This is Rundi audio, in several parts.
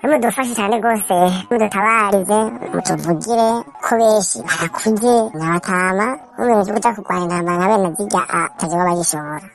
Mudufashe cyane rwose, mudutabarize, mutuvugire ko benshi barakuze n'abatama n'umuntu uja kurwana intambara nka bene zirya atazoba bagishobora.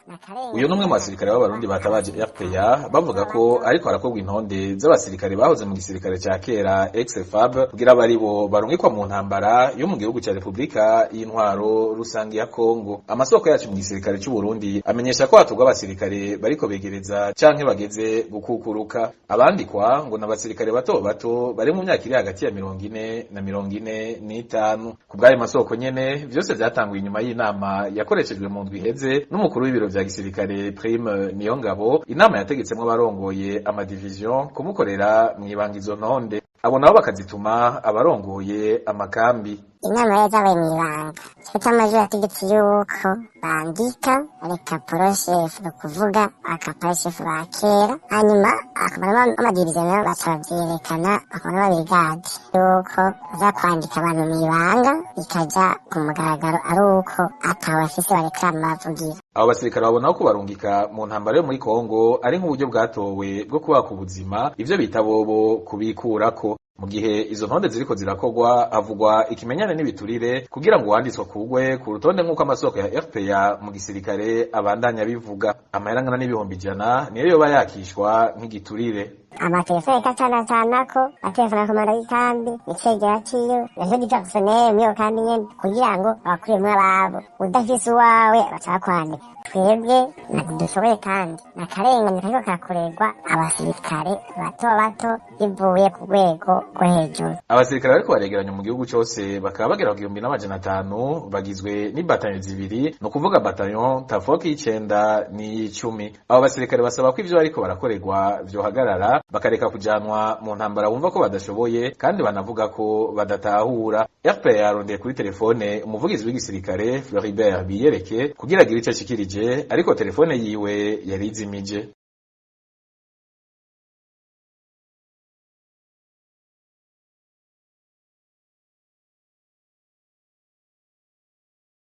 Uyu ni umwe mu basirikare b'Abarundi batabaje RPA, bavuga ko ariko harakorwa intonde z'abasirikare bahoze mu gisirikare ca kera ex-FAB, kugira baribo barungikwa mu ntambara yo mu gihugu ca Republika y'Intwaro Rusangi ya Kongo. Amasoko yacu mu gisirikare c'u Burundi amenyesha ko hatorwa abasirikare bariko begereza canke bageze gukukuruka. Abandikwa ngo n'abasirikare bato bato bari mu myaka iri hagati ya 40 na 45. Ku bw'ayo masoko nyene, vyose vyatanguye inyuma y'inama yakoreshejwe mu ndwi iheze n'umukuru w'ibiro vya gisirikare Prime Niyongabo, inama yategetsemwo abarongoye amadivision kumukorera mw'ibanga izo ntonde, abo nabo bakazituma abarongoye amakambi. Inama yari zabaye mw'ibanga. Ikigo c'amajwi yategetse yuko bandika reka poroshefu, ni ukuvuga akaporoshefu ba kera, hanyuma akabona amadiviziyo nayo baca bavyerekana, bakabona babirigade yuko baza kwandika abantu mw'ibanga, bikaja ku mugaragaro ari uko atawe bafise bareklama bavugira. Abo basirikare babona ko kubarungika mu ntambara yo muri Kongo ari nk'uburyo bwatowe bwo kubaka ubuzima, ivyo bita bobo kubikurako. Mu gihe izo ntonde ziriko zirakorwa, havugwa ikimenyane n'ibiturire kugira ngo uwanditswe akugwe ku rutonde, nk'uko amasoko ya RPA mu gisirikare abandanya bivuga. Amahera angana n'100,000 niyo yoba yakishwa nk'igiturire. Amatelefone kacanacanako batelefona komanda y'ikambi, icegera ciwe na chef du personnel mw'iyo kambi nyene, kugira ngo bakuremwo ababo. Udafise uwawe baca bakwandika. Twebwe ntidushoboye, kandi n'akarengane kariko karakorerwa abasirikare bato bato bivuye ku rwego rwo hejuru. Abasirikare bariko baregeranya mu gihugu cose bakaba bagera ku 1500, bagizwe n'ibatayo zibiri, ni ukuvuga bataillon Tafoki y'icenda n'iy'icumi. Abo basirikare basaba ko ivyo bariko barakorerwa vyohagarara, bakareka kujanwa mu ntambara bumva ko badashoboye, kandi banavuga ko badatahura. RPA yarondeye kuri telefone umuvugizi w'igisirikare Floribert Biyereke kugira agire ico ashikirije, ariko telefone yiwe yarizimije.